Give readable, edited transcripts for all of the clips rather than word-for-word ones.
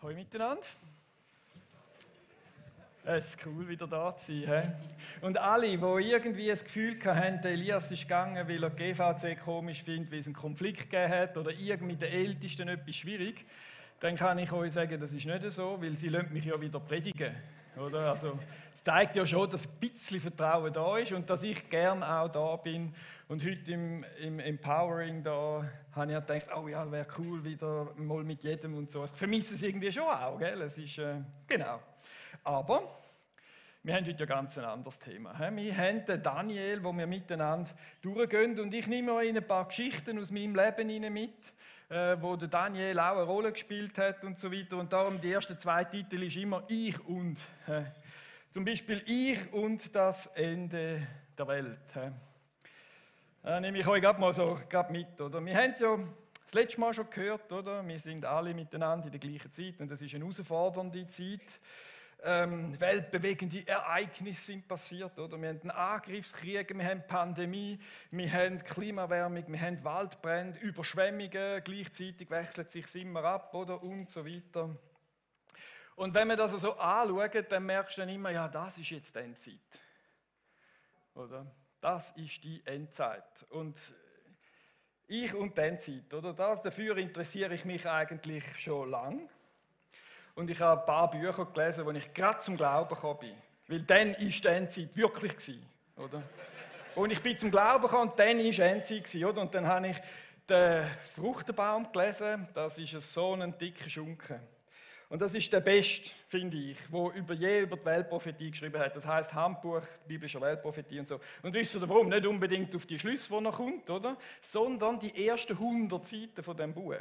Hallo miteinander. Es ist cool, wieder da zu sein. He? Und alle, die irgendwie das Gefühl hatten, der Elias ist gegangen, weil er die GVC komisch findet, weil es einen Konflikt gegeben hat oder irgendwie mit den Ältesten etwas schwierig, dann kann ich euch sagen, das ist nicht so, weil sie mich ja wieder predigen. Oder? Also, es zeigt ja schon, dass ein bisschen Vertrauen da ist und dass ich gerne auch da bin. Und heute im Empowering da habe ich gedacht, oh ja, wäre cool, wieder mal mit jedem und so. Ich vermisse es irgendwie schon auch, gell? Es ist, genau. Aber wir haben heute ja ganz ein anderes Thema. Wir haben den Daniel, wo wir miteinander durchgehen. Und ich nehme euch ein paar Geschichten aus meinem Leben mit, wo der Daniel auch eine Rolle gespielt hat und so weiter. Und darum, die ersten zwei Titel ist immer «Ich und». Zum Beispiel «Ich und das Ende der Welt». Da nehme ich euch gerade mit. Oder? Wir haben es ja das letzte Mal schon gehört, oder? Wir sind alle miteinander in der gleichen Zeit und das ist eine herausfordernde Zeit. Weltbewegende Ereignisse sind passiert. Oder? Wir haben einen Angriffskrieg, wir haben Pandemie, wir haben Klimaerwärmung, wir haben Waldbrände, Überschwemmungen, gleichzeitig wechselt sich es immer ab, oder? Und so weiter. Und wenn wir das so anschauen, dann merkst du dann immer, ja, das ist jetzt die Endzeit. Oder? Das ist die Endzeit. Und ich und die Endzeit, oder? Dafür interessiere ich mich eigentlich schon lange. Und ich habe ein paar Bücher gelesen, wo ich gerade zum Glauben gekommen bin. Weil dann war die Endzeit wirklich gewesen, oder? Und ich bin zum Glauben gekommen und dann war die Endzeit gewesen, oder? Und dann habe ich den Fruchtenbaum gelesen. Das ist so ein dicker Schunken. Und das ist der Beste, finde ich, der über die Weltprophetie geschrieben hat. Das heißt Handbuch biblischer Weltprophetie und so. Und wisst ihr warum? Nicht unbedingt auf die Schlüsse, die noch kommt, oder? Sondern die ersten 100 Seiten von dem Buch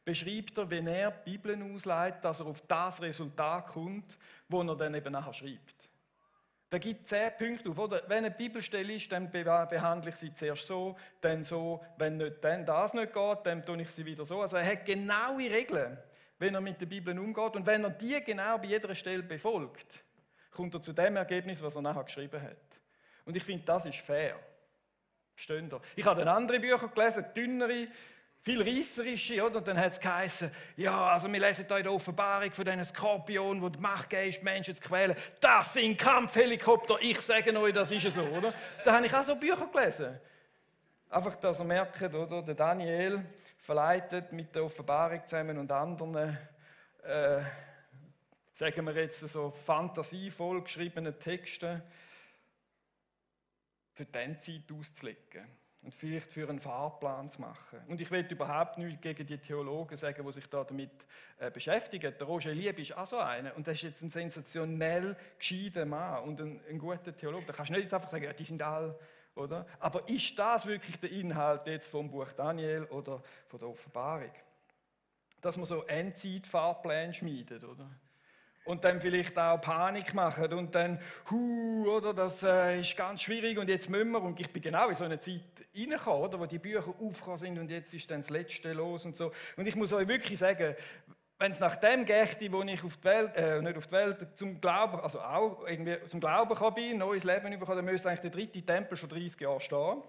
beschreibt er, wenn er die Bibel ausleitet, dass er auf das Resultat kommt, wo er dann eben nachher schreibt. Da gibt es 10 Punkte auf. Oder? Wenn eine Bibelstelle ist, dann behandle ich sie zuerst so, dann so. Wenn nicht, dann das nicht geht, dann tue ich sie wieder so. Also er hat genaue Regeln, wenn er mit der Bibel umgeht. Und wenn er die genau bei jeder Stelle befolgt, kommt er zu dem Ergebnis, was er nachher geschrieben hat. Und ich finde, das ist fair. Versteht ihr? Ich habe dann andere Bücher gelesen, dünnere, viel reisserische, oder? Dann hat es geheißen, ja, also wir lesen hier in der Offenbarung von diesen Skorpionen, die die Macht geben, die Menschen zu quälen. Das sind Kampfhelikopter, ich sage euch, das ist so, oder? Da habe ich auch so Bücher gelesen. Einfach, dass ihr merkt, oder? Der Daniel verleitet mit der Offenbarung zusammen und anderen, sagen wir jetzt so fantasievoll geschriebenen Texten, für die Endzeit auszulegen. Und vielleicht für einen Fahrplan zu machen. Und ich will überhaupt nichts gegen die Theologen sagen, die sich da damit beschäftigen. Der Roger Lieb ist auch so einer. Und das ist jetzt ein sensationell gescheiter Mann und ein guter Theologe. Da kannst du nicht jetzt einfach sagen, ja, die sind alle, oder? Aber ist das wirklich der Inhalt jetzt vom Buch Daniel oder von der Offenbarung? Dass man so Endzeit-Fahrpläne schmiedet, oder? Und dann vielleicht auch Panik machen und dann, oder, das ist ganz schwierig und jetzt müssen wir, und ich bin genau in so eine Zeit reingekommen, oder, wo die Bücher aufgekommen sind und jetzt ist dann das Letzte los und so. Und ich muss euch wirklich sagen, wenn es nach dem gächte, wo ich auf die Welt, nicht auf die Welt, zum Glauben, also auch irgendwie zum Glauben gekommen bin, neues Leben bekommen, dann müsste eigentlich der 3. Tempel schon 30 Jahre stehen.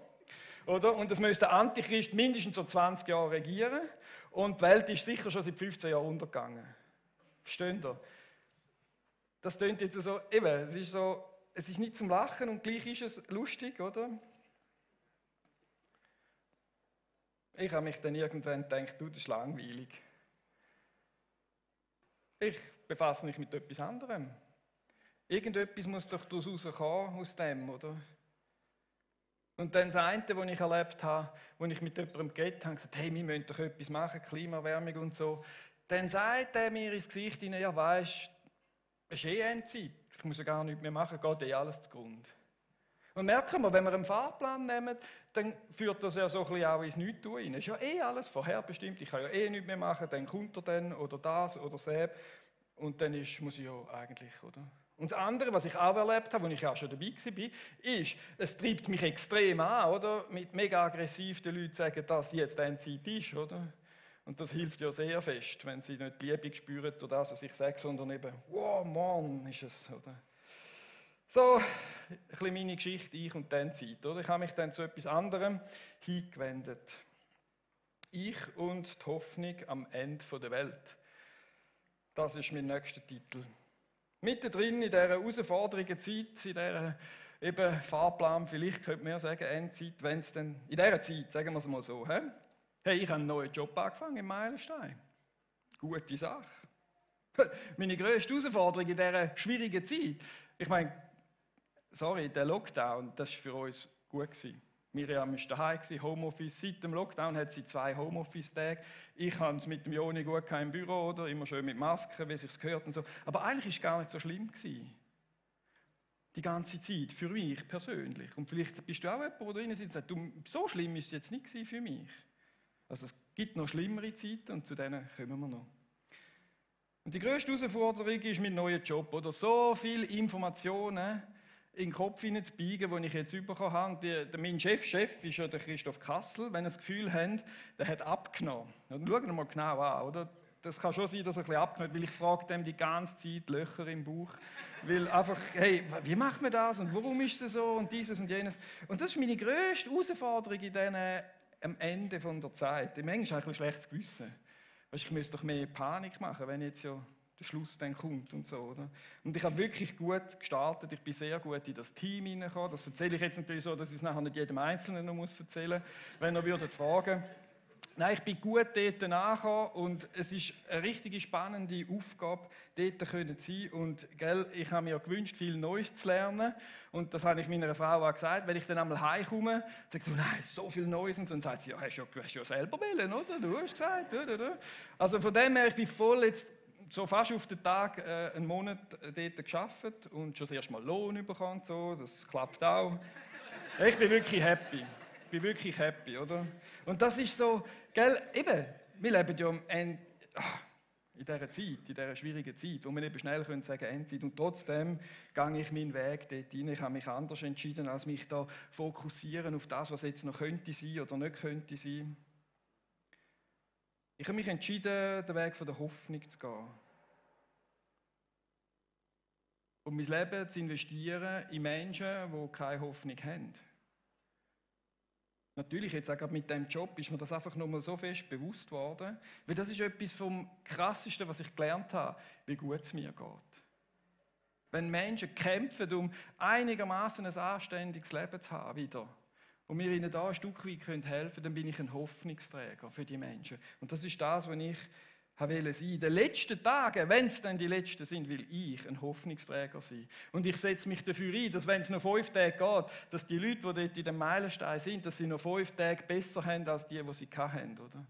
Oder? Und das müsste der Antichrist mindestens so 20 Jahre regieren und die Welt ist sicher schon seit 15 Jahren untergegangen. Versteht ihr? Das klingt jetzt so, eben, es ist nicht zum Lachen und gleich ist es lustig, oder? Ich habe mich dann irgendwann gedacht, das ist langweilig. Ich befasse mich mit etwas anderem. Irgendetwas muss doch daraus rauskommen, aus dem, oder? Und dann das eine, was ich erlebt habe, als ich mit jemandem geredet habe, gesagt, hey, wir müssen doch etwas machen, Klimaerwärmung und so. Dann sagt er mir ins Gesicht hinein, ja weisst, es ist Endzeit. Ich muss ja gar nichts mehr machen, geht alles zugrunde. Und merken wir, wenn wir einen Fahrplan nehmen, dann führt das ja so ein bisschen auch ins Nichtstun rein. Es ist ja alles vorherbestimmt, ich kann ja nichts mehr machen, dann kommt er dann oder das oder das. Und dann muss ich ja eigentlich, oder? Und das andere, was ich auch erlebt habe, wo ich auch schon dabei war, ist, es treibt mich extrem an, oder? Mit mega aggressiv den Leuten sagen, dass jetzt Endzeit ist, oder? Und das hilft ja sehr fest, wenn sie nicht die Liebe spüren oder das, was ich sage, sondern eben, wow, Mann, ist es, oder? So, ein bisschen meine Geschichte, ich und dann Zeit, oder? Ich habe mich dann zu etwas anderem hingewendet. Ich und die Hoffnung am Ende der Welt. Das ist mein nächster Titel. Mittendrin in dieser herausfordernden Zeit, in dieser eben Fahrplan, vielleicht könnte man ja sagen, Endzeit, wenn es dann, in dieser Zeit, sagen wir es mal so, hey, ich habe einen neuen Job angefangen in Meilenstein. Gute Sache. Meine grösste Herausforderung in dieser schwierigen Zeit, ich meine, sorry, der Lockdown, das war für uns gut gewesen. Miriam war daheim, Homeoffice. Seit dem Lockdown hat sie 2 Homeoffice-Tage. Ich habe es mit dem Joni gut im Büro, oder? Immer schön mit Masken, wie es sich gehört und so. Aber eigentlich war es gar nicht so schlimm gewesen. Die ganze Zeit, für mich persönlich. Und vielleicht bist du auch jemand, der drin sitzt und sagt, so schlimm ist es jetzt nicht für mich. Also es gibt noch schlimmere Zeiten und zu denen kommen wir noch. Und die grösste Herausforderung ist mein neuer Job, oder? So viele Informationen in den Kopf hineinzubiegen, die ich jetzt bekommen habe. Mein Chef ist ja der Christoph Kassel. Wenn ihr das Gefühl habt, der hat abgenommen. Dann schauen wir mal genau an, oder? Das kann schon sein, dass er ein bisschen abgenommen hat, weil ich frage dem die ganze Zeit Löcher im Bauch. Weil einfach, hey, wie macht man das und warum ist es so und dieses und jenes. Und das ist meine grösste Herausforderung am Ende der Zeit. Manchmal habe ich ein bisschen schlechtes Gewissen. Ich müsste doch mehr Panik machen, wenn jetzt ja der Schluss dann kommt und so, oder? Und ich habe wirklich gut gestartet, ich bin sehr gut in das Team hineingekommen. Das erzähle ich jetzt natürlich so, dass ich es nachher nicht jedem Einzelnen noch erzählen muss, wenn er würde fragen. Nein, ich bin gut dort angekommen und es ist eine richtig spannende Aufgabe, dort zu sein. Und gell, ich habe mir gewünscht, viel Neues zu lernen. Und das habe ich meiner Frau auch gesagt. Wenn ich dann einmal heimkomme, sagt sie, nein, so viel Neues. Und dann sagt sie, ja, hast du ja selber wollen, oder? Du hast gesagt. Also von dem her, ich bin voll jetzt so fast auf den Tag einen Monat dort gearbeitet und schon das erste Mal Lohn bekommen. So. Das klappt auch. Ich bin wirklich happy. Oder? Und das ist so, gell, eben, wir leben ja in dieser Zeit, in dieser schwierigen Zeit, wo wir eben schnell sagen können, Endzeit. Und trotzdem gehe ich meinen Weg dort rein. Ich habe mich anders entschieden, als mich da fokussieren auf das, was jetzt noch könnte sein oder nicht könnte sein. Ich habe mich entschieden, den Weg von der Hoffnung zu gehen. Und mein Leben zu investieren in Menschen, die keine Hoffnung haben. Natürlich, jetzt auch gerade mit diesem Job ist mir das einfach noch mal so fest bewusst worden, weil das ist etwas vom Krassesten, was ich gelernt habe, wie gut es mir geht. Wenn Menschen kämpfen, um einigermaßen ein anständiges Leben zu haben wieder, und wir ihnen da ein Stück weit helfen können, dann bin ich ein Hoffnungsträger für die Menschen. Und das ist das, was ich wollte sein. In den letzten Tagen, wenn es dann die letzten sind, will ich ein Hoffnungsträger sein. Und ich setze mich dafür ein, dass wenn es noch 5 Tage geht, dass die Leute, die dort in dem Meilenstein sind, dass sie noch 5 Tage besser haben als die sie hatten, oder?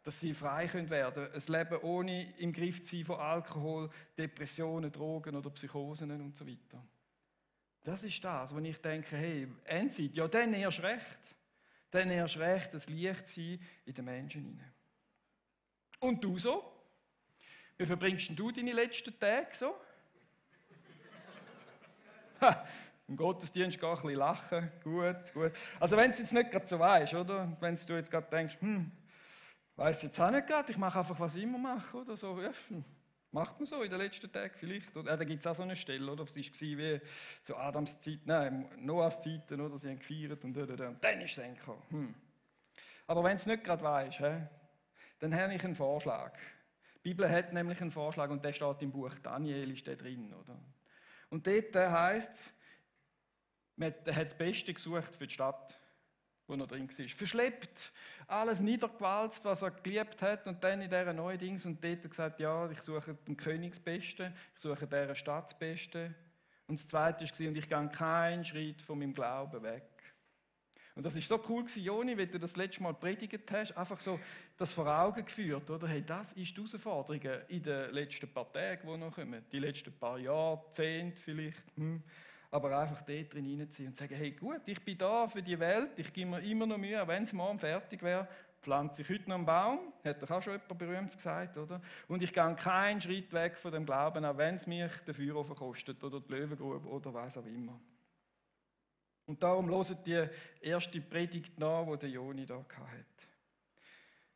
Dass sie frei werden können. Ein Leben ohne im Griff zu sein von Alkohol, Depressionen, Drogen oder Psychosen und so weiter. Das ist das, wo ich denke, hey, Endzeit, ja dann erst recht. Dann erst recht das Licht sein in den Menschen hinein. Und du so? Wie verbringst du deine letzten Tage so? Im Gottesdienst gar ein bisschen lachen, gut. Also wenn du es jetzt nicht gerade so weißt, oder? Wenn du jetzt gerade denkst, weiss jetzt auch nicht gerade, ich mache einfach, was ich immer mache, oder so. Ja, macht man so in den letzten Tagen vielleicht. Oder? Da gibt es auch so eine Stelle, oder? Das war wie zu Adams Zeit, nein, Noahs Zeiten, oder? Sie haben gefeiert und dann ist es gekommen. Aber wenn du es nicht gerade weißt, dann habe ich einen Vorschlag. Die Bibel hat nämlich einen Vorschlag und der steht im Buch Daniel, ist der drin, oder? Und dort heisst es, man hat das Beste gesucht für die Stadt, wo er drin war. Verschleppt, alles niedergewalzt, was er geliebt hat und dann in dieser neuen Dings und dort gesagt, ja, ich suche dem König das Beste, ich suche dieser Stadt das Beste. Und das Zweite war, und ich gehe keinen Schritt von meinem Glauben weg. Und das war so cool, Joni, wie du das letzte Mal predigt hast, einfach so das vor Augen geführt, oder? Hey, das ist die Herausforderung in den letzten paar Tagen, die noch kommen, die letzten paar Jahrzehnte vielleicht, aber einfach dort drin hineinziehen und sagen, hey gut, ich bin da für die Welt, ich gebe mir immer noch Mühe, wenn es morgen fertig wäre, pflanze ich heute noch einen Baum, hat doch auch schon jemand Berühmtes gesagt, oder? Und ich gehe keinen Schritt weg von dem Glauben, auch wenn es mich den Feuerofen kostet oder die Löwengrube oder was auch immer. Und darum hört die erste Predigt nach, die der Joni da hatte.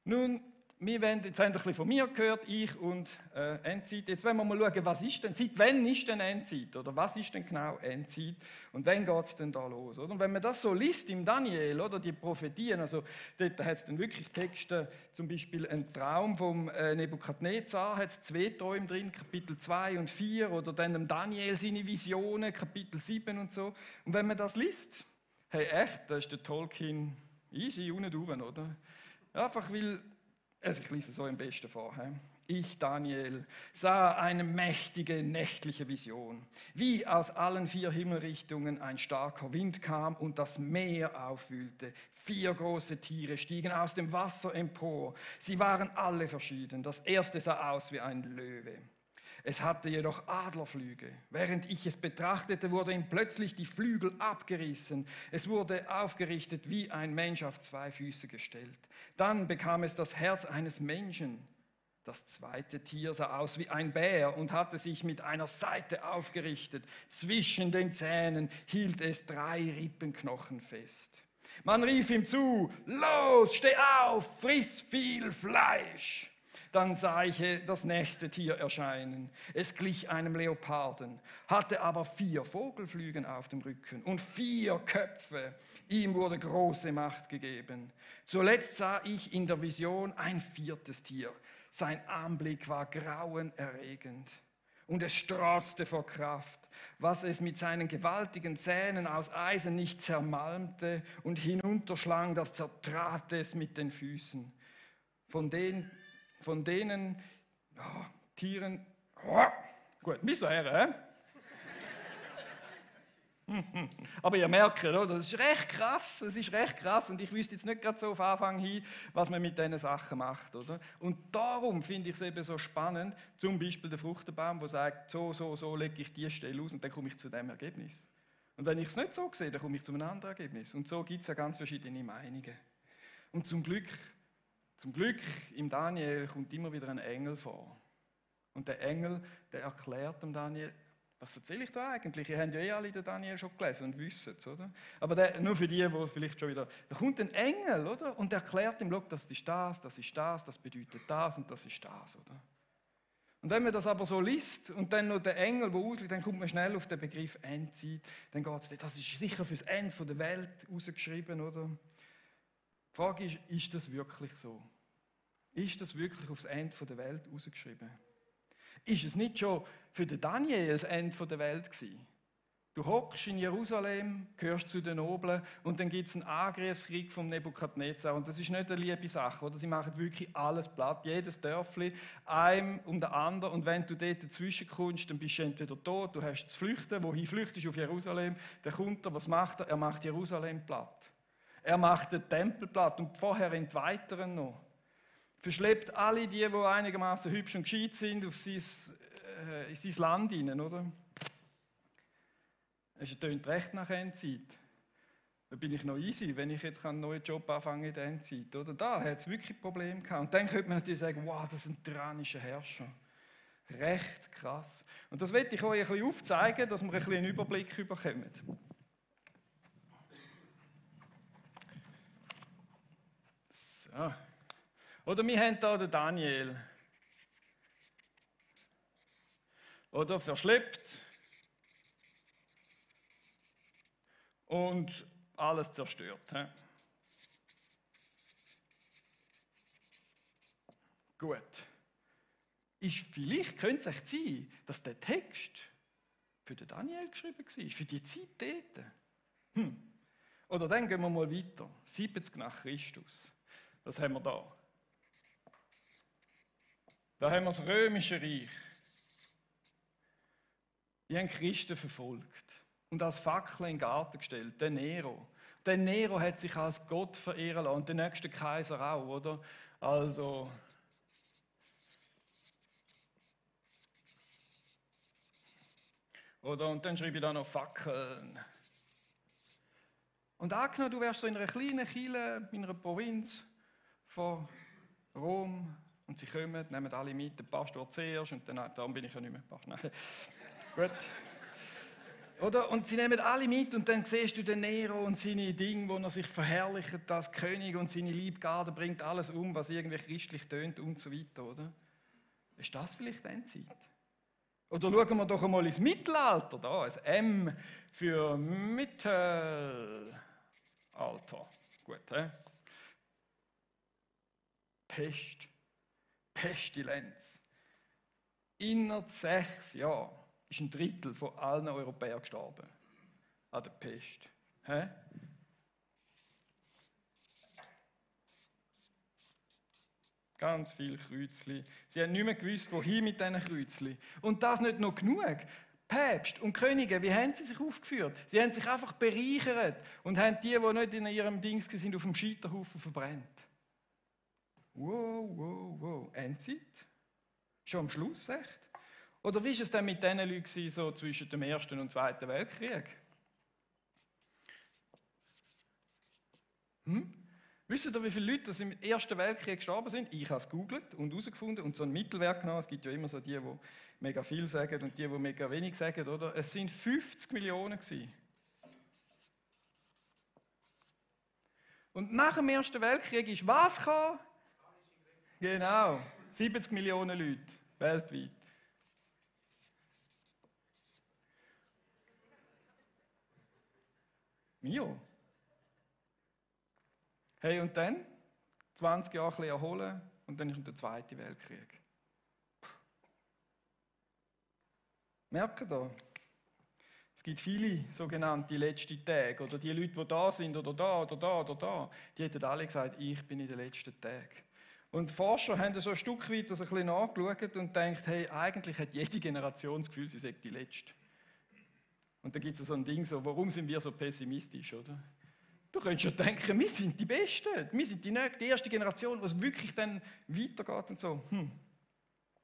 Nun, wir wollen, jetzt haben ein bisschen von mir gehört, ich und Endzeit. Jetzt wollen wir mal schauen, was ist denn, seit wann ist denn Endzeit? Oder was ist denn genau Endzeit? Und wann geht es denn da los? Oder? Und wenn man das so liest im Daniel, oder die Prophetien, also dort hat es dann wirklich Texte, zum Beispiel ein Traum vom Nebukadnezar, hat es 2 Träume drin, Kapitel 2 und 4, oder dann im Daniel seine Visionen, Kapitel 7 und so. Und wenn man das liest, hey echt, da ist der Tolkien easy unten durch, oder? Einfach weil, also ich lese es so am besten vor. Ich, Daniel, sah eine mächtige nächtliche Vision, wie aus allen 4 Himmelrichtungen ein starker Wind kam und das Meer aufwühlte. 4 große Tiere stiegen aus dem Wasser empor. Sie waren alle verschieden. Das erste sah aus wie ein Löwe. Es hatte jedoch Adlerflügel. Während ich es betrachtete, wurde ihm plötzlich die Flügel abgerissen. Es wurde aufgerichtet wie ein Mensch auf 2 Füße gestellt. Dann bekam es das Herz eines Menschen. Das zweite Tier sah aus wie ein Bär und hatte sich mit einer Seite aufgerichtet. Zwischen den Zähnen hielt es 3 Rippenknochen fest. Man rief ihm zu: Los, steh auf, friss viel Fleisch. Dann sah ich das nächste Tier erscheinen. Es glich einem Leoparden, hatte aber 4 Vogelflügel auf dem Rücken und 4 Köpfe. Ihm wurde große Macht gegeben. Zuletzt sah ich in der Vision ein 4. Tier. Sein Anblick war grauenerregend und es strotzte vor Kraft. Was es mit seinen gewaltigen Zähnen aus Eisen nicht zermalmte und hinunterschlang, das zertrat es mit den Füßen. Von denen Tieren, gut, bis dahin, Aber ihr merkt, oder? Das ist recht krass und ich wüsste jetzt nicht gerade so auf Anfang hin, was man mit diesen Sachen macht, oder? Und darum finde ich es eben so spannend, zum Beispiel der Fruchtenbaum, der sagt, so lege ich die Stelle aus und dann komme ich zu dem Ergebnis. Und wenn ich es nicht so sehe, dann komme ich zu einem anderen Ergebnis. Und so gibt es ja ganz verschiedene Meinungen. Und zum Glück im Daniel kommt immer wieder ein Engel vor. Und der Engel, der erklärt dem Daniel, was erzähle ich da eigentlich? Ihr habt ja alle den Daniel schon gelesen und wisst es, oder? Aber nur für die vielleicht schon wieder... Da kommt ein Engel, oder? Und erklärt ihm, das ist das bedeutet das und das ist das, oder? Und wenn man das aber so liest und dann noch der Engel, der ausliegt, dann kommt man schnell auf den Begriff Endzeit. Dann geht es, das ist sicher fürs Ende der Welt rausgeschrieben, oder? Die Frage ist das wirklich so? Ist das wirklich aufs Ende der Welt rausgeschrieben? Ist es nicht schon für den Daniel das Ende der Welt gewesen? Du hockst in Jerusalem, gehörst zu den Noblen und dann gibt es einen Angriffskrieg vom Nebukadnezar und das ist nicht eine liebe Sache, oder? Sie machen wirklich alles platt, jedes Dörfli, einem um den anderen und wenn du dort dazwischen kommst, dann bist du entweder tot, du hast zu flüchten, wohin flüchtest auf Jerusalem, dann kommt er, was macht er? Er macht Jerusalem platt. Er macht den Tempel platt und vorher entweiht er ihn noch. Verschleppt alle die einigermaßen hübsch und gescheit sind, in sein Land hinein, oder? Es tönt recht nach Endzeit. Da bin ich noch easy, wenn ich jetzt einen neuen Job anfange in der Endzeit, oder? Da hat es wirklich Probleme gehabt. Und dann könnte man natürlich sagen, wow, das ist ein tyrannischer Herrscher. Recht krass. Und das möchte ich euch ein bisschen aufzeigen, dass wir ein bisschen einen Überblick bekommen. So. Oder wir haben hier den Daniel. Oder verschleppt. Und alles zerstört. He? Gut. Vielleicht könnte es echt sein, dass der Text für den Daniel geschrieben war, für die Zeit dort. Oder dann gehen wir mal weiter. 70 nach Christus. Was haben wir da? Da haben wir das Römische Reich. Die haben Christen verfolgt und als Fackel in den Garten gestellt, der Nero. Der Nero hat sich als Gott verehren lassen und der nächste Kaiser auch, oder? Also... Oder, und dann schreibe ich da noch Fackeln. Und angenommen, du wärst so in einer kleinen Kirche, in einer Provinz von Rom und sie kommen, nehmen alle mit, der Pastor zuerst und dann bin ich ja nicht mehr Pastor. Nein. Gut. Oder? Und sie nehmen alle mit und dann siehst du den Nero und seine Dinge, wo er sich verherrlicht als König und seine Liebgarde bringt alles um, was irgendwie christlich tönt und so weiter, oder? Ist das vielleicht Endzeit? Oder schauen wir doch einmal ins Mittelalter, da, ein M für Mittelalter. Gut, hä? Pest, Pestilenz. Innerhalb 6 Jahren ist ein Drittel von allen Europäern gestorben an der Pest. Hä? Ganz viele Kreuzchen. Sie haben nicht mehr gewusst, wohin mit diesen Kreuzchen. Und das nicht noch genug. Päpste und Könige, wie haben sie sich aufgeführt? Sie haben sich einfach bereichert und haben die nicht in ihrem Dings sind, auf dem Scheiterhaufen verbrennt. Wow, wow, wow. Endzeit? Schon am Schluss, echt? Oder wie war es denn mit diesen Leuten so zwischen dem Ersten und Zweiten Weltkrieg? Wisst ihr, wie viele Leute im Ersten Weltkrieg gestorben sind? Ich habe es gegoogelt und herausgefunden und so einen Mittelwert genommen. Es gibt ja immer so die mega viel sagen und die mega wenig sagen, oder? Es sind 50 Millionen gewesen. Und nach dem Ersten Weltkrieg ist was gekommen? Genau, 70 Millionen Leute weltweit. Mio. Hey, und dann? 20 Jahre ein bisschen erholen und dann ist der Zweite Weltkrieg. Merkt ihr? Es gibt viele sogenannte letzte Tage oder die Leute, die da sind oder da oder da oder da, die hätten alle gesagt, ich bin in den letzten Tagen. Und die Forscher haben so ein Stück weit das ein bisschen nachgeschaut und denkt, hey, eigentlich hat jede Generation das Gefühl, sie sei die letzte. Und da gibt es so ein Ding, so, warum sind wir so pessimistisch, oder? Du könntest ja denken, wir sind die Besten, wir sind die erste Generation, wo es wirklich dann weitergeht und so.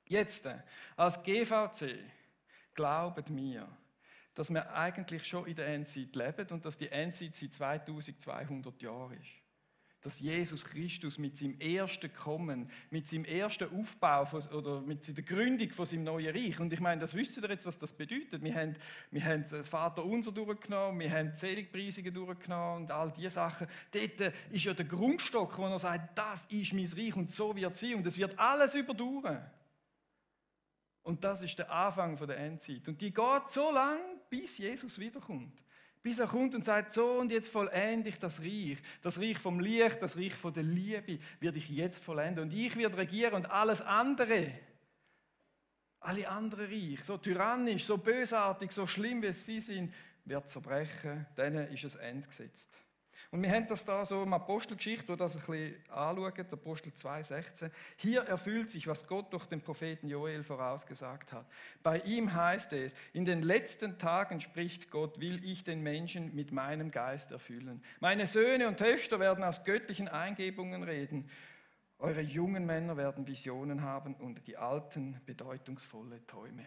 Jetzt, als GVC, glauben wir, dass wir eigentlich schon in der Endzeit leben und dass die Endzeit seit 2200 Jahren ist. Dass Jesus Christus mit seinem ersten Kommen, mit seinem ersten Aufbau oder mit der Gründung von seinem neuen Reich, und ich meine, das wisst ihr jetzt, was das bedeutet. Wir haben das Vaterunser durchgenommen, wir haben die Seligpreisungen durchgenommen und all diese Sachen. Dort ist ja der Grundstock, wo er sagt, das ist mein Reich und so wird es sein und es wird alles überdauern. Und das ist der Anfang der Endzeit. Und die geht so lang, bis Jesus wiederkommt. Bis er kommt und sagt, so und jetzt vollende ich das Reich vom Licht, das Reich von der Liebe, werde ich jetzt vollenden. Und ich werde regieren und alles andere, alle anderen Reich, so tyrannisch, so bösartig, so schlimm, wie sie sind, wird zerbrechen, denen ist es Ende gesetzt. Und wir haben das da so im Apostelgeschichte, wo das ein bisschen anschauen, Apostel 2,16. Hier erfüllt sich, was Gott durch den Propheten Joel vorausgesagt hat. Bei ihm heißt es, in den letzten Tagen spricht Gott, will ich den Menschen mit meinem Geist erfüllen. Meine Söhne und Töchter werden aus göttlichen Eingebungen reden. Eure jungen Männer werden Visionen haben und die Alten bedeutungsvolle Träume.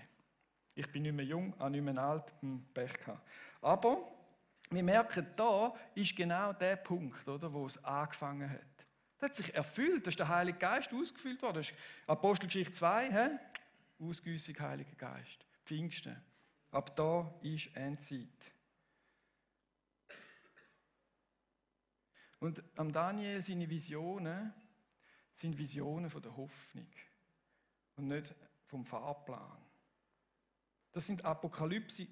Ich bin nicht mehr jung, auch nicht mehr alt, Pech gehabt. Aber wir merken, da ist genau der Punkt, oder, wo es angefangen hat. Das hat sich erfüllt, da ist der Heilige Geist ausgefüllt worden. Das ist Apostelgeschichte 2, Ausgüssung Heiliger Geist, Pfingsten. Ab da ist Endzeit. Und am Daniel seine Visionen sind Visionen von der Hoffnung und nicht vom Fahrplan. Das sind apokalyptische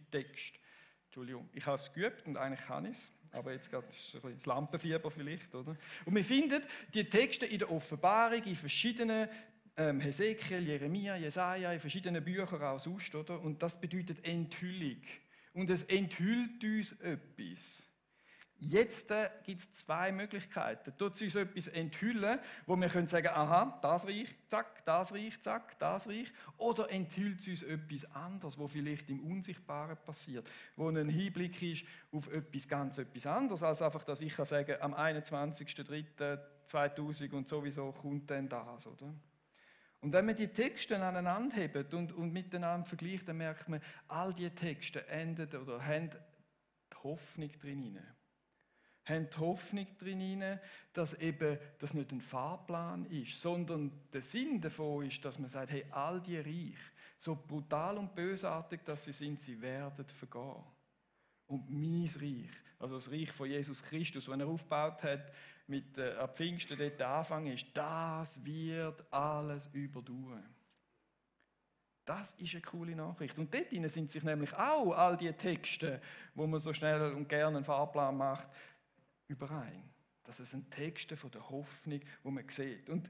Texte. Entschuldigung, ich habe es geübt und eigentlich kann ich es, aber jetzt gerade ist es ein bisschen das Lampenfieber vielleicht, oder? Und wir finden die Texte in der Offenbarung, in verschiedenen Hesekiel, Jeremia, Jesaja, in verschiedenen Büchern auch sonst, oder? Und das bedeutet Enthüllung. Und es enthüllt uns etwas. Jetzt gibt es zwei Möglichkeiten. Dort sie uns etwas enthüllen, wo wir können sagen, aha, das Reich, zack, das Reich, zack, das Reich. Oder enthüllt sie uns etwas anderes, wo vielleicht im Unsichtbaren passiert, wo ein Hinblick ist auf etwas anderes, als einfach, dass ich kann sagen, am 21.03.2000 und sowieso kommt dann das, oder? Und wenn man die Texte aneinander hebt und miteinander vergleicht, dann merkt man, all diese Texte enden oder haben die Hoffnung drin. Haben die Hoffnung drin, dass eben das nicht ein Fahrplan ist, sondern der Sinn davon ist, dass man sagt, hey, all die Reiche, So brutal und bösartig, dass sie sind, sie werden vergehen. Und mein Reich, also das Reich von Jesus Christus, das er aufgebaut hat, mit ab Pfingsten dort der Anfang ist, das wird alles überdauern. Das ist eine coole Nachricht. Und dort sind sich nämlich auch all die Texte, wo man so schnell und gerne einen Fahrplan macht, überein. Das sind Texte von der Hoffnung, die man sieht. Und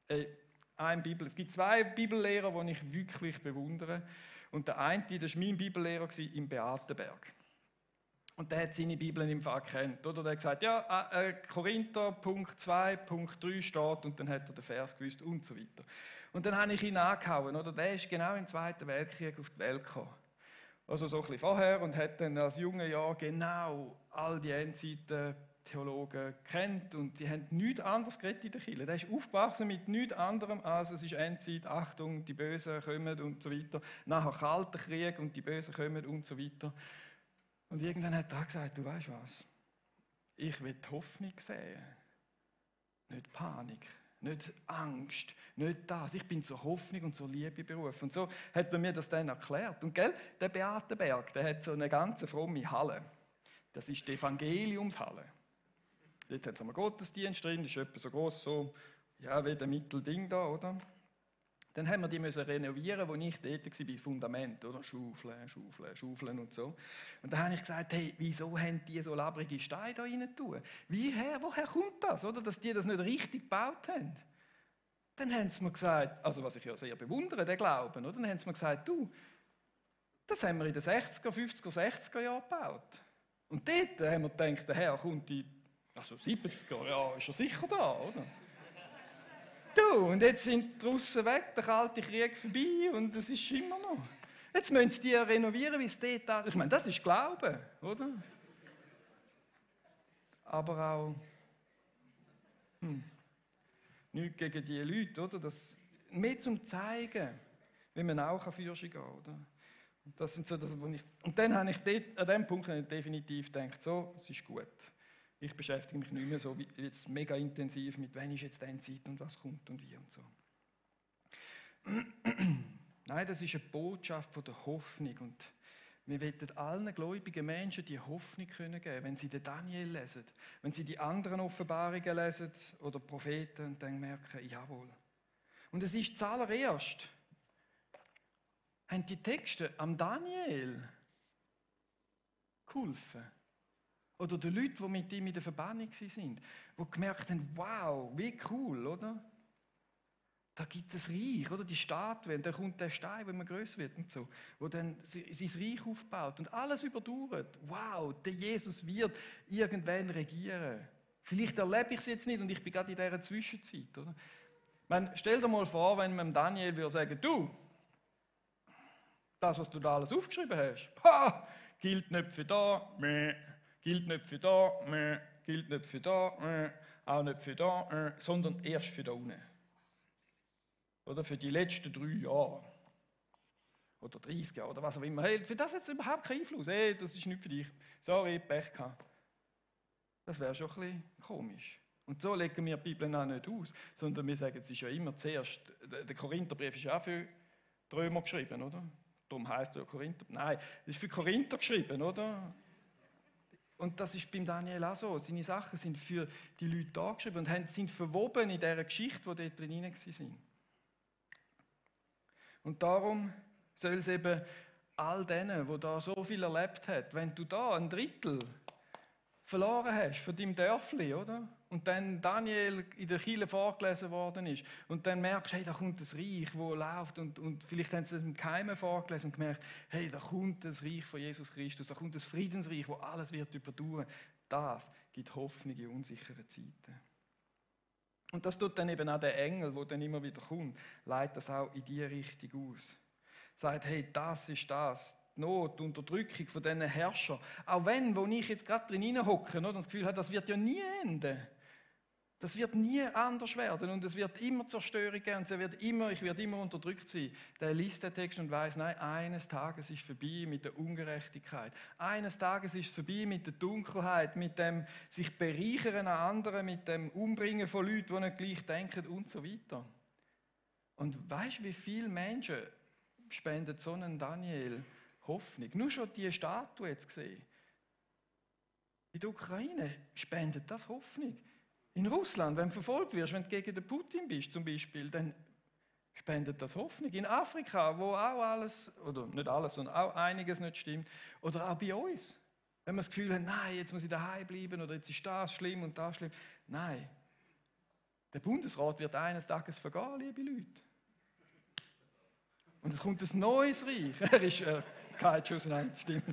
es gibt zwei Bibellehrer, die ich wirklich bewundere. Und der eine, das war mein Bibellehrer im Beatenberg. Und der hat seine Bibel im Fall gekannt. Oder? Der hat gesagt, ja, Korinther, Punkt 2, Punkt 3 steht, und dann hat er den Vers gewusst und so weiter. Und dann habe ich ihn angehauen. Oder? Der ist genau im Zweiten Weltkrieg auf die Welt gekommen. Also so ein bisschen vorher, und hat dann als junger Jahr genau all die Endzeiten-Theologen kennt, und die haben nichts anderes geredet in der Kirche. Der ist aufgewachsen mit nichts anderem als es ist Endzeit, Achtung, die Bösen kommen und so weiter. Nachher Kalter Krieg und die Bösen kommen und so weiter. Und irgendwann hat er gesagt, du weißt was, ich will Hoffnung sehen, nicht Panik, nicht Angst, nicht das. Ich bin zur Hoffnung und zur Liebe berufen. Und so hat er mir das dann erklärt. Und gell, der Beatenberg, der hat so eine ganz fromme Halle. Das ist die Evangeliumshalle. Dort hat es einen Gottesdienst drin, das ist etwa so groß, so, ja, wie der Mittelding da, oder? Dann haben wir die müssen renovieren, wo ich dort war, Fundament, oder? Schaufeln und so. Und dann habe ich gesagt, hey, wieso haben die so labrige Steine da rein tun? Woher kommt das, oder? Dass die das nicht richtig gebaut haben? Dann haben sie mir gesagt, also was ich ja sehr bewundere, den Glauben, oder? Dann haben sie mir gesagt, du, das haben wir in den 60er, 50er, 60er Jahren gebaut. Und dort haben wir gedacht, der Herr kommt also 70er, ja, ist er sicher da, oder? Du, und jetzt sind die Russen weg, der Kalte Krieg vorbei, und es ist immer noch. Jetzt müssen sie die renovieren, wie es dort da. Ich meine, das ist Glauben, oder? Aber auch nichts gegen die Leute, oder? Das, mehr zum Zeigen, wie man auch Fürschen gehen kann, oder? Und das sind so das, was ich. Und dann habe ich dort, an diesem Punkt definitiv gedacht, so, es ist gut. Ich beschäftige mich nicht mehr so wie jetzt mega intensiv mit, wann ist jetzt die Endzeit und was kommt und wie und so. Nein, das ist eine Botschaft von der Hoffnung, und wir wollen allen gläubigen Menschen die Hoffnung geben können, wenn sie den Daniel lesen, wenn sie die anderen Offenbarungen lesen oder Propheten, und dann merken, jawohl. Und es ist zuallererst, haben die Texte am Daniel geholfen. Oder die Leute, die mit ihm in der Verbannung waren, die gemerkt haben, wow, wie cool, oder? Da gibt es ein Reich, oder? Die Statue, und dann kommt der Stein, wenn man grösser wird und so, wo dann sein Reich aufbaut und alles überdauert. Wow, der Jesus wird irgendwann regieren. Vielleicht erlebe ich es jetzt nicht, und ich bin gerade in dieser Zwischenzeit, oder? Stell dir mal vor, wenn man Daniel würde sagen, du, das, was du da alles aufgeschrieben hast, gilt nicht für da, gilt nicht für da, gilt nicht für da, auch nicht für da, sondern erst für da unten. Oder für die letzten 3 Jahre. Oder 30 Jahre, oder was auch immer. Hey, für das hat es überhaupt keinen Einfluss. Hey, das ist nicht für dich. Sorry, Pech gehabt. Das wäre schon ein bisschen komisch. Und so legen wir die Bibel auch nicht aus, sondern wir sagen, es ist ja immer zuerst, der Korintherbrief ist ja auch für die Römer geschrieben, oder? Darum heisst er ja Korinther. Nein, es ist für Korinther geschrieben, oder? Und das ist beim Daniel auch so. Seine Sachen sind für die Leute da geschrieben und sind verwoben in dieser Geschichte, die dort drin waren. Und darum soll es eben all denen, die da so viel erlebt haben, wenn du da 1/3 verloren hast von deinem Dörfli, oder? Und dann Daniel in der Kirche vorgelesen worden ist und dann merkst, hey, da kommt das Reich, das läuft, und vielleicht haben sie es im Geheimen vorgelesen und gemerkt, hey, da kommt das Reich von Jesus Christus, da kommt das Friedensreich, wo alles wird überdauern. Das gibt Hoffnung in unsicheren Zeiten. Und das tut dann eben auch der Engel, der dann immer wieder kommt, leitet das auch in diese Richtung aus. Sagt, hey, das ist das. Die Not, die Unterdrückung von diesen Herrschern. Auch wenn, wo ich jetzt gerade drin hocke und das Gefühl habe, das wird ja nie enden. Das wird nie anders werden und es wird immer Zerstörung geben und ich werde immer unterdrückt sein. Der liest den Text und weiß, nein, eines Tages ist vorbei mit der Ungerechtigkeit. Eines Tages ist es vorbei mit der Dunkelheit, mit dem sich bereichern an anderen, mit dem Umbringen von Leuten, die nicht gleich denken und so weiter. Und weißt du, wie viele Menschen spendet so ein Daniel Hoffnung. Nur schon die Statue jetzt gesehen. In der Ukraine spendet das Hoffnung. In Russland, wenn du verfolgt wirst, wenn du gegen den Putin bist zum Beispiel, dann spendet das Hoffnung. In Afrika, wo auch alles, oder nicht alles, sondern auch einiges nicht stimmt, oder auch bei uns. Wenn wir das Gefühl haben, nein, jetzt muss ich daheim bleiben oder jetzt ist das schlimm und das schlimm. Nein, der Bundesrat wird eines Tages vergehen, liebe Leute. Und es kommt ein neues Reich. Er ist kein Schuss, nein, stimmt.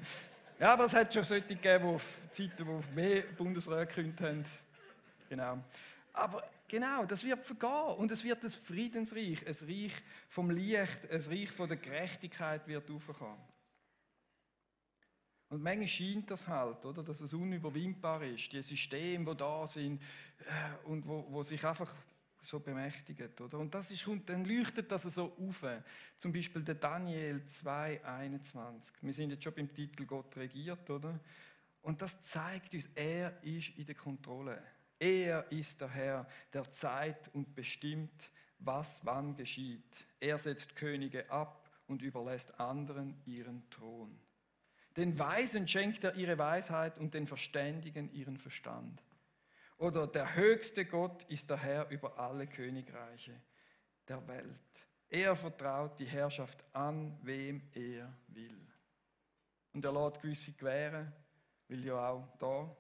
Ja, aber es hat schon solche gegeben, die auf Zeiten, wo mehr Bundesräte gekündigt haben. Genau. Aber genau, das wird vergehen und es wird ein Friedensreich, ein Reich vom Licht, ein Reich von der Gerechtigkeit wird aufkommen. Und manchmal scheint das halt, oder, dass es unüberwindbar ist, die Systeme, die da sind und wo sich einfach so bemächtigen. Oder? Und dann leuchtet das so auf. Zum Beispiel der Daniel 2,21. Wir sind jetzt schon beim Titel Gott regiert, oder? Und das zeigt uns, er ist in der Kontrolle. Er ist der Herr der Zeit und bestimmt, was wann geschieht. Er setzt Könige ab und überlässt anderen ihren Thron. Den Weisen schenkt er ihre Weisheit und den Verständigen ihren Verstand. Oder der höchste Gott ist der Herr über alle Königreiche der Welt. Er vertraut die Herrschaft an, wem er will. Und er lässt gewisse gewähren, weil ja auch da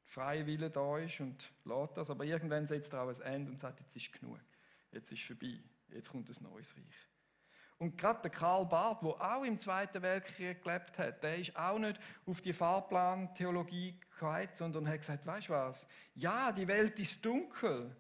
freie Wille da ist und lässt das. Aber irgendwann setzt er auch ein Ende und sagt, jetzt ist genug. Jetzt ist vorbei. Jetzt kommt ein neues Reich. Und gerade der Karl Barth, der auch im Zweiten Weltkrieg gelebt hat, der ist auch nicht auf die Fahrplantheologie geheizt, sondern hat gesagt, weißt du was? Ja, die Welt ist dunkel,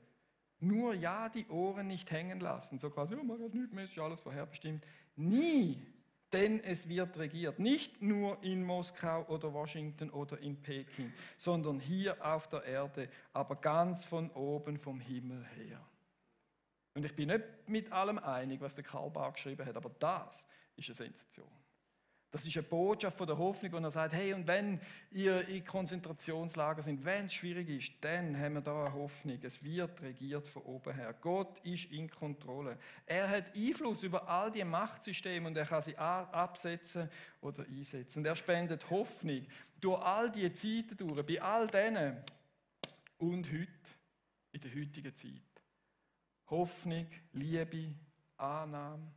nur ja, die Ohren nicht hängen lassen. So quasi, man hat nichts mehr, ist alles vorherbestimmt. Nie, denn es wird regiert. Nicht nur in Moskau oder Washington oder in Peking, sondern hier auf der Erde, aber ganz von oben vom Himmel her. Und ich bin nicht mit allem einig, was der Karl Barth geschrieben hat, aber das ist eine Sensation. Das ist eine Botschaft von der Hoffnung, wo er sagt, hey, und wenn ihr in Konzentrationslager sind, wenn es schwierig ist, dann haben wir da eine Hoffnung. Es wird regiert von oben her. Gott ist in Kontrolle. Er hat Einfluss über all die Machtsysteme und er kann sie absetzen oder einsetzen. Und er spendet Hoffnung durch all die Zeiten durch, bei all denen und heute, in der heutigen Zeit. Hoffnung, Liebe, Annahme.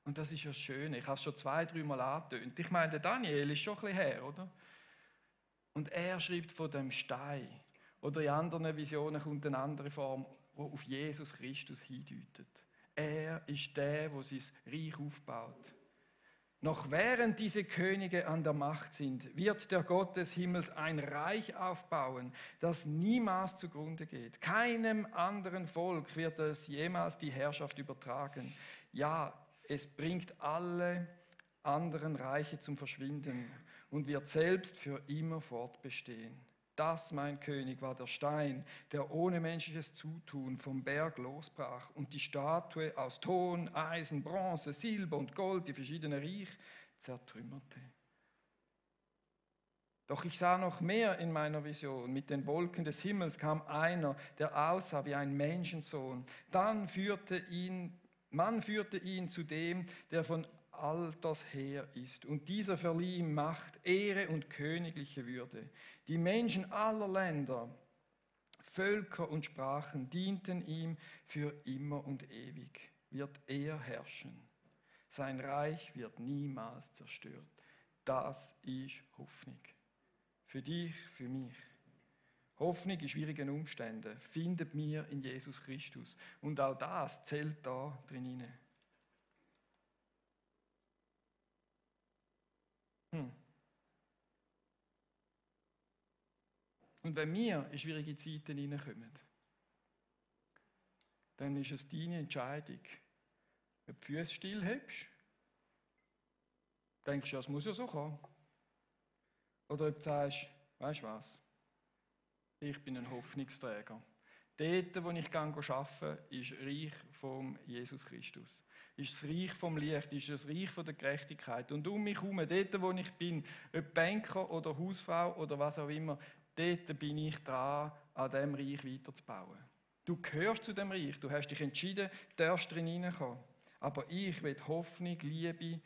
Und das ist ja schön. Ich habe es schon 2-3 Mal angetönt. Ich meine, der Daniel ist schon ein bisschen her, oder? Und er schreibt von dem Stein. Oder in anderen Visionen kommt eine andere Form, die auf Jesus Christus hindeutet. Er ist der, der sein Reich aufbaut. Noch während diese Könige an der Macht sind, wird der Gott des Himmels ein Reich aufbauen, das niemals zugrunde geht. Keinem anderen Volk wird es jemals die Herrschaft übertragen. Ja, es bringt alle anderen Reiche zum Verschwinden und wird selbst für immer fortbestehen. Das, mein König, war der Stein, der ohne menschliches Zutun vom Berg losbrach und die Statue aus Ton, Eisen, Bronze, Silber und Gold, die verschiedenen Reich, zertrümmerte. Doch ich sah noch mehr in meiner Vision. Mit den Wolken des Himmels kam einer, der aussah wie ein Menschensohn. Man führte ihn zu dem, der von all das her ist. Und dieser verlieh ihm Macht, Ehre und königliche Würde. Die Menschen aller Länder, Völker und Sprachen dienten ihm für immer und ewig. Wird er herrschen. Sein Reich wird niemals zerstört. Das ist Hoffnung. Für dich, für mich. Hoffnung in schwierigen Umständen findet mir in Jesus Christus. Und auch das zählt da drin hinein. Und wenn wir in schwierige Zeiten hineinkommen, dann ist es deine Entscheidung, ob du die Füße stillhebst, denkst du, es muss ja so kommen, oder ob du sagst, weißt du was, ich bin ein Hoffnungsträger. Dort, wo ich arbeite, ist das Reich von Jesus Christus. Ist das Reich vom Licht, ist das Reich von der Gerechtigkeit. Und um mich herum, dort, wo ich bin, ob Banker oder Hausfrau oder was auch immer, dort bin ich dran, an diesem Reich weiterzubauen. Du gehörst zu dem Reich, du hast dich entschieden, darfst drin hineinkommen. Aber ich will Hoffnung, Liebe,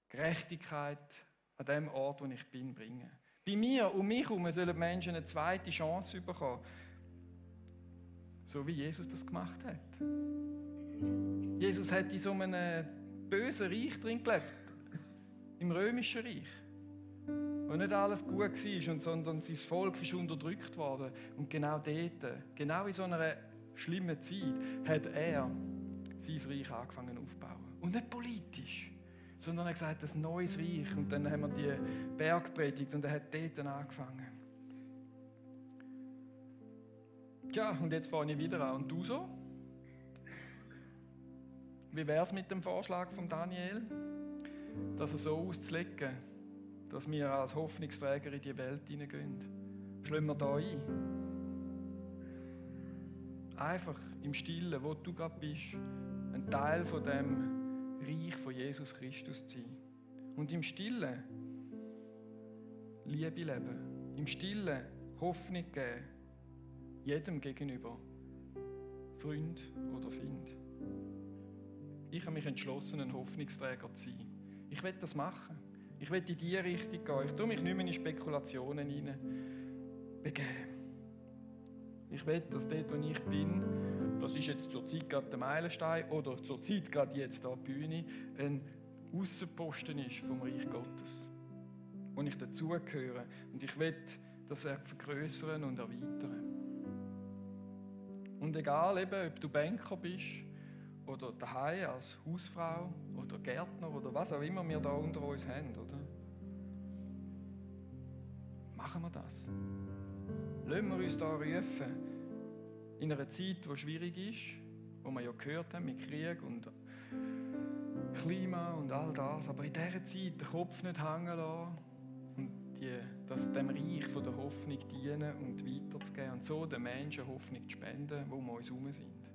Gerechtigkeit an dem Ort, wo ich bin, bringen. Bei mir und mich herum sollen Menschen eine zweite Chance bekommen. So wie Jesus das gemacht hat. Jesus hat in so einem bösen Reich drin gelebt. Im römischen Reich. Wo nicht alles gut war, sondern sein Volk ist unterdrückt worden. Und genau dort, genau in so einer schlimmen Zeit, hat er sein Reich angefangen aufzubauen. Und nicht politisch, sondern er hat gesagt, ein neues Reich. Und dann haben wir die Bergpredigt und er hat dort angefangen. Tja, und jetzt fange ich wieder an. Und du so? Wie wäre es mit dem Vorschlag von Daniel, dass er so auszulegen, dass wir als Hoffnungsträger in die Welt hineingehen? Schlagen wir da ein? Einfach im Stillen, wo du gerade bist, ein Teil von dem Reich von Jesus Christus zu sein. Und im Stillen Liebe leben. Im Stillen Hoffnung geben. Jedem gegenüber. Freund oder Find. Ich habe mich entschlossen, ein Hoffnungsträger zu sein. Ich will das machen. Ich will in diese Richtung gehen. Ich tue mich nicht mehr in Spekulationen hineinbegeben. Ich will, dass dort, wo ich bin, das ist jetzt zur Zeit gerade der Meilenstein oder zur Zeit gerade jetzt an der Bühne, ein Aussenposten ist vom Reich Gottes. Und ich dazugehöre. Und ich will das vergrößern und erweitern. Und egal, eben, ob du Banker bist oder daheim als Hausfrau oder Gärtner oder was auch immer wir da unter uns haben, oder? Machen wir das. Lassen wir uns da rufen, in einer Zeit, die schwierig ist, wo wir ja gehört haben mit Krieg und Klima und all das, aber in dieser Zeit den Kopf nicht hängen lassen und dem Reich von der Hoffnung dienen und weiterzugeben und so den Menschen Hoffnung zu spenden, wo wir uns herum sind.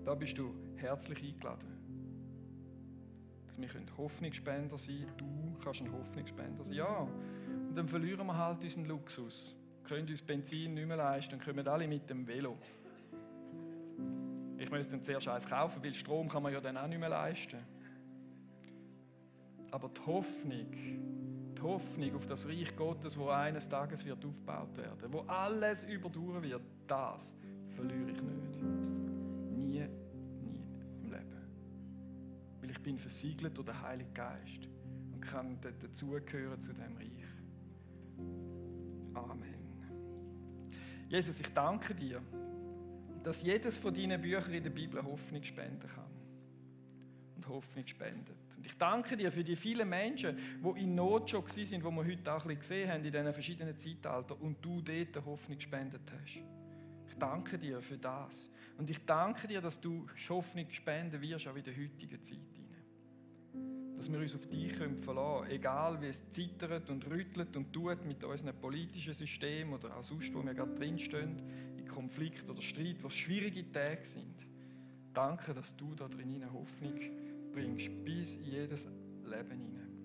Da bist du herzlich eingeladen. Dass wir Hoffnungsspender sein können, du kannst ein Hoffnungsspender sein. Ja, und dann verlieren wir halt unseren Luxus. Wir können uns Benzin nicht mehr leisten und kommen alle mit dem Velo. Ich muss dann zuerst eins kaufen, weil Strom kann man ja dann auch nicht mehr leisten. Aber die Hoffnung auf das Reich Gottes, wo eines Tages wird aufgebaut werden, wo alles überdauern wird, das verliere ich nicht. Nie im Leben. Weil ich bin versiegelt durch den Heiligen Geist und kann dazugehören zu diesem Reich. Amen. Jesus, ich danke dir, dass jedes von deinen Büchern in der Bibel Hoffnung spenden kann. Und Hoffnung spendet. Und ich danke dir für die vielen Menschen, die in Not schon waren, die wir heute auch ein bisschen gesehen haben in diesen verschiedenen Zeitaltern und du dort Hoffnung gespendet hast. Ich danke dir für das. Und ich danke dir, dass du Hoffnung spenden wirst, auch in der heutigen Zeit. Dass wir uns auf dich verlassen können, egal wie es zittert und rüttelt und tut mit unserem politischen System oder auch sonst, wo wir gerade drinstehen, in Konflikt oder Streit, wo es schwierige Tage sind. Danke, dass du da drin Hoffnung bringst, bis in jedes Leben hinein.